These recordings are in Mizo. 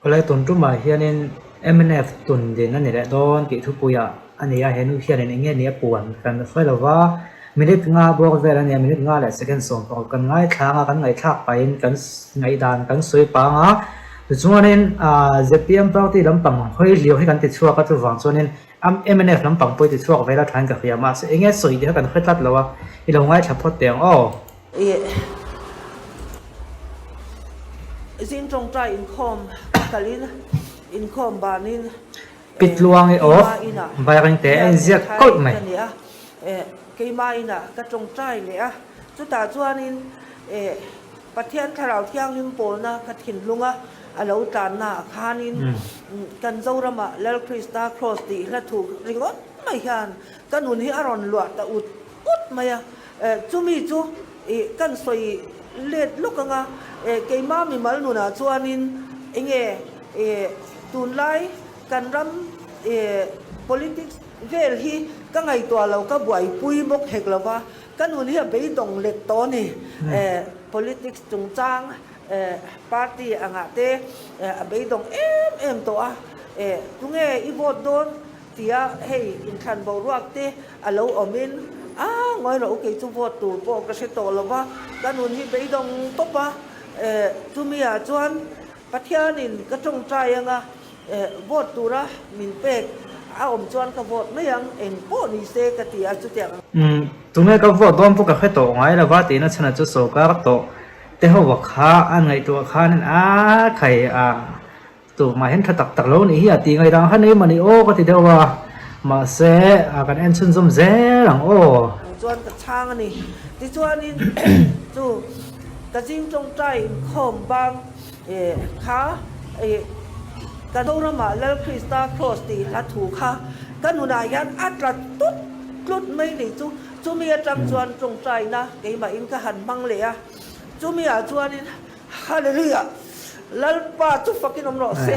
Khawlai tun tumah hianin mnf tun din a ni leh dawn tih thupuiah a ni a, he nu hianin eng nge ni a puan kan hre lo va, minute nga bawk vel a nia, minute nga leh second 10 kan ngaithlang a, kan ngaihthlak pahin kan ngaihdan kan sawi pang a, tichuanin zpm party lampang hawi hliau hi kan ti chhuak a, chuvang chuanin mnf lampang pawh i ti chhuak vel a thain ka hria, mahse eng nge sawi tih kha kan hre tlat lo a, i lo ngaithla phawt teh ang aw. Ih zing tawngtai inkhawm ka kalin inkhawm banin Pi Tluangi of keima inah Vairengte a hian inziak thai kawlh mai. ka ni a, keima inah ka tawngtai leh a, chutah chuanin Pathian Thlarau Thianghlim pawlna ka thinlunga a lo tlanna ah khanin kan Zoramah Lal Krista Kraws tih hla thu ringawt mai hian ka nun hi a rawn luah ta ut ut mai a. Chumi chu ih kan sawi let lawk ang a, keimah mimal nunah chuanin enge ih tunlai kan ram ih politics vel hi ka ngaihtuah lo, ka buaipui bawk hek lo va, ka nun hi a beidawng let tawh a ni. Politics chungchang party angah te a beidawng em em tawh a, tunge i vote dawn? Tia hei inthlan boruak te a lo awmin a ngawi rawh u kei chu vote tur pawh ka hre tawh lo va, ka nun hi beidawng tawp a, chumi ah chuan Pathianin ka tawngtai anga vote tura min pek a awm chuan ka vote mai ang, eng pawh ni se ka ti a chutiang ang. Umm tunge ka vote dawn pawh ka hre tawh ngai lo va tihna chhanah chu sawrkar tawh te ho kha a ngaihtuah khanin a khai a. Tumah hian tha tak tak lo nih hi a tih ngaih dang kha nei mawni aw ka ti deuh a, mahse kan en chhunzawm zel ang aw. Chuan ka chhang a ni. Tichuanin chu ka zing tawngtai inkhawm bang kha ka Zoramah Lal Krista Kraws tih hla thu kha ka nunah hian a tla tut tlut mai ni chu. Chumi atang chuan tawngtaina keimahin ka han hmang leh a, chumi ah chuanin Hallelujah! Lalpa chu fakin awm rawh se.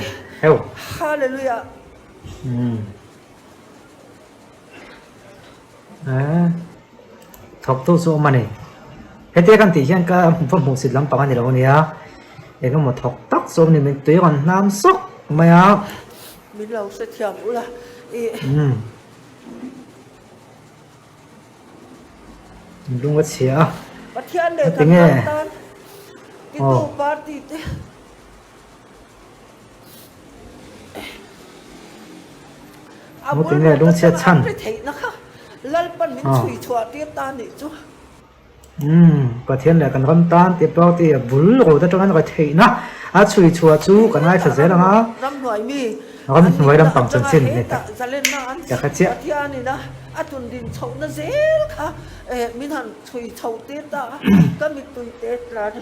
Hallelujah! Thawktu chu awm a ni. Hetia kan tih hian ka va hmuh sit lampang a ni lo ania. Eng emaw thawk tak chu awm ni min tui rawn hnam sawk mai a. Min lo hrethiam ula i. Lung a chhia a. Pathian leh kan ram tan titu party te a bul rawt atanga an ri theihna kha Lalpan min chhui chhuah tir ta nih chu. Pathian leh kan ram tan ti party a bul rawt atanga an ri theihna a chhui chhuah chu kan ngaithla zel ang a. Ramhnuai mi Ramhnuai lampang chanchin ni tak ka hre chiah. Pathianina a tundin chhohna zel kha min han chhui chho tir ta a, ka mittui te tla ni.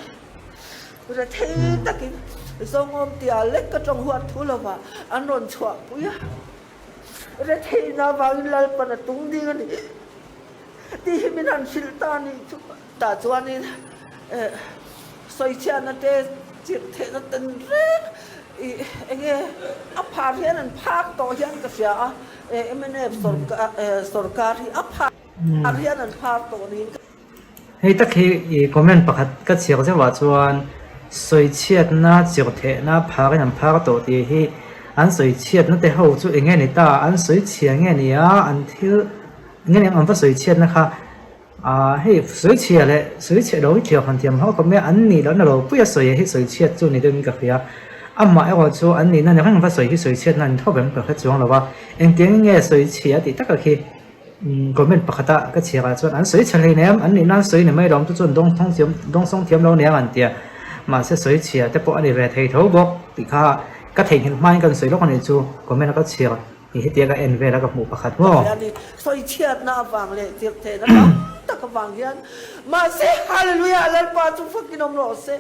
Rethei takin Zawngawm tia lek ka tawng huat thu lova an rawn chhuahpui a, retheihna avangin Lalpan a tung ding a ni tih hi min han hrilh ta a nih chu. Tah chuanin sawichhiatna te chirh theihna ten reng ih enge a phar hian an phak tawh hian ka hria a, mnf sawrkar hi a phar hian an phar tawh niin ka. Hei tak hi ih comment pakhat ka chhiar zeuh ah chuan sawichhiatna chirh theihna pharin an phar tawh tih hi an sawichhiatna te ho chu enge ni ta, an sawichhia nge ni a, an thil nge ni ang an va sawichhiatna kha Aaa hei sawi chhia leh sawi chhe lo hi thiam han thiam hauh khawp mai a, an nih lohna lo puia sawi hi sawi chhiat chu ni deuhin ka hria. Amah erawh chu an nihna ni reng va sawi hi sawi chhiatna an tho vem ka hre chuang lo a, engtiang nge sawi chhia tih taka khi comment pakhata ka chhiarah chuan an sawi chhe hleinem, an nihna an sawi ni mai lo chu chuan dawng thawng thiam dawng sawng thiam lo aniang an tia, mahse sawi chhia te pawh a ni ve thei tho bawk tih kha ka theihnghilh hmain kan sawi lawk a nih chu comment a ka chhiar. Hi hetia ka en vel a ka hmuh pakhat maw? Pathian hi sawichhiatna avang leh tirhtheihna tam tak avang hian mahse Hallelujah Lalpa chu fakin awm rawh se.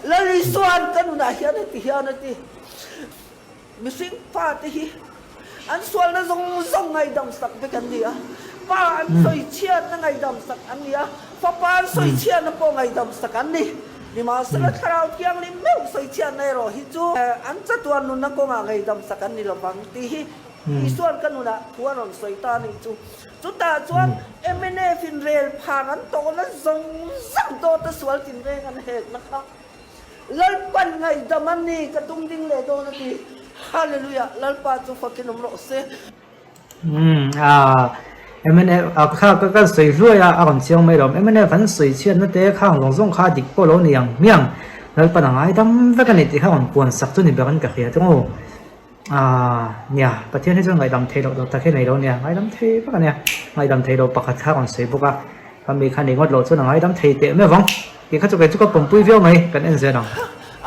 Lal Isua'n ka nunah hian heti hian a ti, Mihring fate hi an sualna zawng zawng ngaihdam sak vek an ni a, Pa an sawichhiatna ngaihdam sak an ni a, Fapa an sawichhiatna pawh ngaihdam sak an ni. Nimahsela Thlarau Thianghlim meuh sawichhiatna erawh hi chu an chatuan nunna kawngah ngaihdam sak an ni lovang tih hi Isua'n ka nunah thu a rawn sawi ta a nih chu. Chutah chuan mnf in rel phar an tawhna zawng zawng dawta sual tinreng an hekna kha. Lalpan ngaihdam a ni ka tum ding leh dawn a ti. Hallelujah! Lalpa chu fakin awm rawh se. Umm aa mnf a kha ka kan sawi hluai a a rawn chiang mai lo mnf an sawi chhiatna te khang zawng zawng kha dik pawh lo ni ang hmiang Lalpan a ngaidam vek a ni tih kha rawn puan sak chu ni ber in ka hria chu aw aa nia Pathian hi chuan ngaihdam theih loh tak hi a nei lo nia ngaidam thei vek a nia ngaihdam theih loh pakhat kha a rawn sawi bawk a khami kha ni ngawt loh chuan a ngaidam thei teh meuh vang tih kha chu kei chu ka pawmpui viau mai kan en zel ang.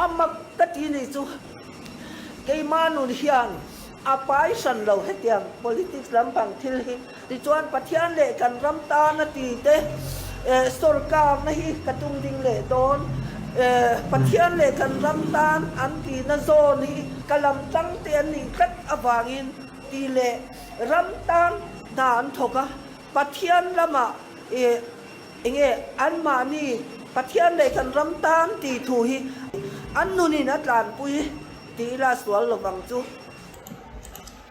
A mak ka ti ni chu keimah nun hian A pai hran lo hetiang politics lampang thil hi. Tichuan Pathian leh kan ram tana ti te sorkarna hi ka tum ding leh dawn. Pathian leh kan ram tan an tihna zawn hi ka lam tang te an nih tlat avangin ti leh ram tan hna an thawk a. Pathian lamah enge anmahni Pathian leh kan ram tan tih thu hi an nunin a tlanpui. Ti ila sual lovang chu.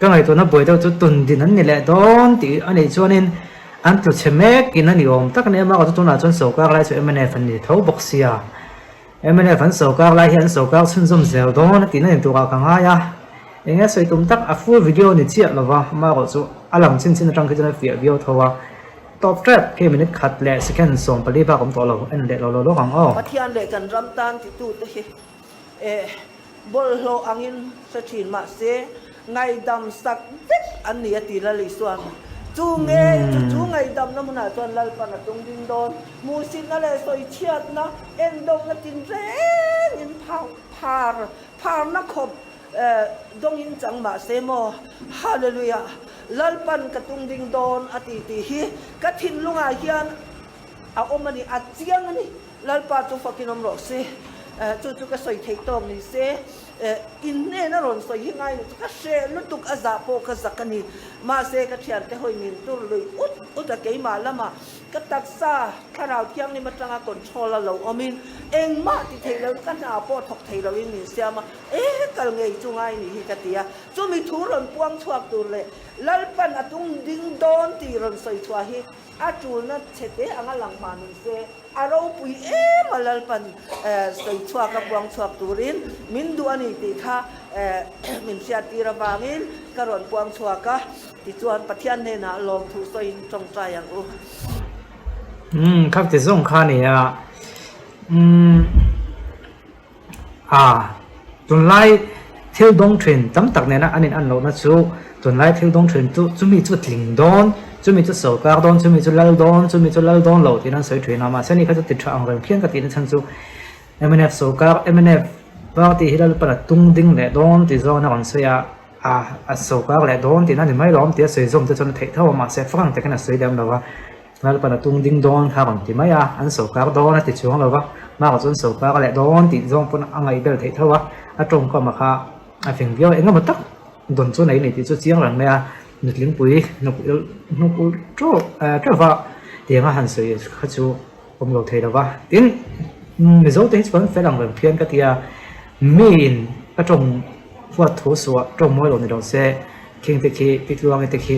Ka ngaihtuahna buai deuh chu tun din an ni leh dawn tih a nih chuanin an tlu chhe mek in a ni awm tak a ni a, mahka chu tunah chuan sawrkar lai chu mnf an ni tho bawk sia. Mnf an sawrkar lai hi an sawrkar chhunzawm zel dawn a tihna ni turah ka ngai a, eng nge sawi tum tak a full video ni chiah lova amaherawh chu a lang chin chin atang khi chuan a fiah viau tho a, tawp tep khi minute khat leh second 14 bak awm tawh lo en leh lo lo lawk ang aw. Pathian leh kan ram tan titute hi Eh, bawlhhlawh angin hre thin mah se, ngaihdam sak vek an ni a ti Lal Isuan. Chu nge chu chu ngaihdamna hmunah chuan Lalpan a tung ding dawn. Hmuhsitna leh sawichhiatna, endawkna tinrengin phar phar pharna khawp dawngin chang mah se maw, Hallelujah, Lalpan ka tung ding dawn a ti tih hi ka thinlungah hian a awm a ni, a chiang a ni. Lalpa chu fakin awm rawh se. Chu chu ka sawi theih tawk ni se. In hnena rawn sawi hi ngai lo chu ka hreh lutuk a zah pawh ka zak a ni. Mahse ka thiante hawi min tur lui ut ut a keimah lamah ka taksa thlarau thianghlim atanga control a lo awmin engmah ti thei lo ka hna pawh thawk thei loin min siam a, e kal ngei chu ngai ni hi ka ti a. Chumi thu rawn puang chhuak tur leh Lalpan a tung ding dawn tih rawn sawi chhuah hi A tulna chhe te anga lang hma ni se, a ropui em a Lalpan sawi chhuak a puang chhuak turin min duh a ni tih kha min hriattir avangin ka rawn puang chhuak a, tichuan Pathian hnenah lawmthu sawiin tawngtai ang u. Umm khak ti zawng kha nia umm a tunlai thil dawng thin tam tak nena an in an lohna chu tunlai thil dawng thin chu chumi chu tling dawn chumi chu sawrkar dawn chumi chu lal dawn chumi chu lal dawn lo tiin an sawi thin a mahse ani kha chu ti tha ang reng phian ka tihna chhan chu mnf sawrkar mnf party hi Lalpan a tung ding leh dawn tih zawngin a rawn sawi a a a sawrkar leh dawn tihna a ni mai lawm tia sawi zawm te chuan a theih tho a mahse frank takin a sawi lem lo a. Lalpan a tung ding dawn kha a rawn ti mai a, an sawrkar dawn a ti chuang lo va, Mark-a chuan sawrkar leh dawn tih zawng pawn a ngaihbel theih tho a, a tawngkam a kha a fing viau a, engemaw tak dawn chu nei a ni tih chu chiang reng mai a, nutlingpui hnuk hnuk ulh teuh va tiang a han sawi kha chu awm lo thei lo va, tin Mizo te hi chuan fel ang reng phian ka ti a, miin a tawng huat thu suah tawng mawi lo ni lo se khing te khi Pitluangi te khi.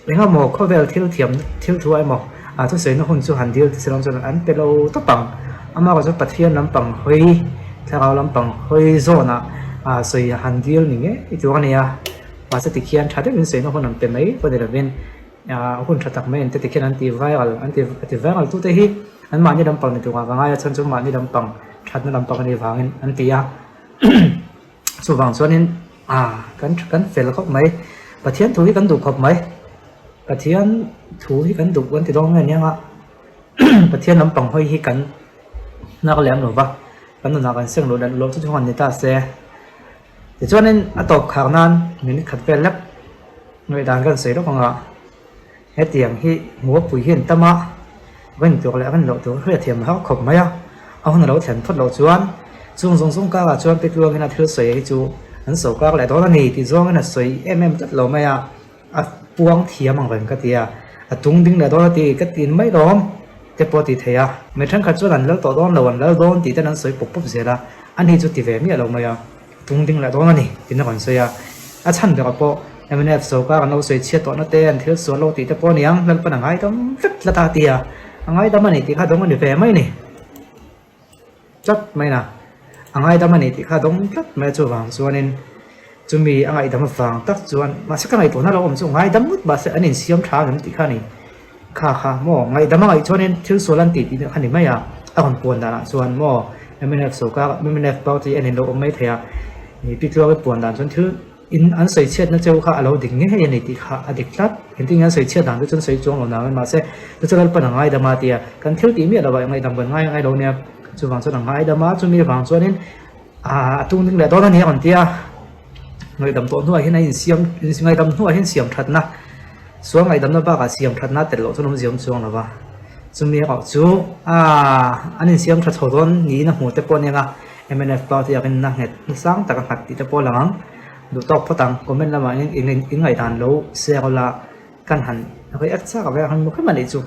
Engemaw khawvel thil thiam thil thu emaw a thusawina hun chu han dil ti silawm chuan an pe lo tawp ang. Amah erawh chu Pathian lampang hawi, thlarau lampang hawi zawnah a sawi han dil ni ngei tur a ni a. Mahse tikhian tha deuhin sawina hun an pe mai pawh ni lovin hun tha tak mai an ti tikhian an ti viral an ti a ti viral tute hi anmahni lampang ni turah ka ngai a chhan chu mahni lampang thatna lampang a nih vangin an ti a. Chuvang chuanin ah kan kan fel khawp mai. Pathian thu hi kan duh khawp mai. Pathian thu hi kan duh kan ti dawn nge nia nga Pathian lampang hawi hi kan hnar lem lo va, kan nunah kan seng luh leh loh chu chu han ni ta se. Tichuanin a tawp khar nan minute khat vel lek ngaihdan kan sawi lawk ang a. Hetiang hi hmuhpui hi an tam a, rin tur leh rin loh tur hriatthiam a har khawp mai a, a hun a lo thlen phawt loh chuan chung zawng zawng karah chuan Pitluangin a thil sawi hi chu an sawrkar leh dawn a ni tih zawngin a sawi em em tlat lo mai a, a puang thiam ang reng ka ti a, a tung ding leh dawn a ti ka tin mai lawm te pawh a ti thei a. Mi thenkhat chuan an lal tawh dawn lo, an lal dawn tih ten an sawi pawp pawp zel a, ani chu ti ve miah lo mai a. Tung ding leh dawn a ni tiin a rawn sawi a. A chhan berah pawh mnf sawrkar an lo sawi chhiat tawhna te, an thil sual lo tih te pawh a ni ang, Lalpan a ngaidam vek tlat a ti a, a ngaidam a ni tih kha dawng a ni ve mai a ni. Tlat mai na. A ngaidam a ni tih kha a dawng tlat mai a, chuvang chuanin chumi a ngaihdam avang tak chuan mahse ka ngaihtuahna lo awm chu ngaidam ngawt mahse an insiam tha ang em tih kha a ni. Kha kha maw ngaihdam a ngaih chuanin thil sual an tih tih kha ni mai a, a rawn puan danah chuan maw mnf sawrkar mnf party a nen lo awm mai thei a, pi Tluangi puan dan chuan thil In an sawi chhiatna cheu kha a lo dik ngei a ni tih kha a dik tlat. Engtin nge an sawi chhiat dan te chuan sawi chuang lo nang in mahse chu chu Lalpan a ngaidam a tia kan thil tih miah lovah ngaihdam kan ngai ngai lo nia. Chuvang chuan a ngaidam a, chumi vang chuanin a tung ding leh dawn a ni a rawn ti a. Ngaihdam tawh hnuah hian a insiam ngaihdam hnuah hian siam thatna sual ngaihdamna bakah siam thatna a tel loh chuan awmzia awm chuang lo va. Chumi erawh chu an insiam tha chho dawn niin a hmu te pawh a nia. Mnf party a rinna nghet nasang tak a nghat tih te pawh a lang ang. Duh tawk phawt ang, comment lamah hian in ngaihdan lo share ula kan han react chak ve ang hrim a nih chu.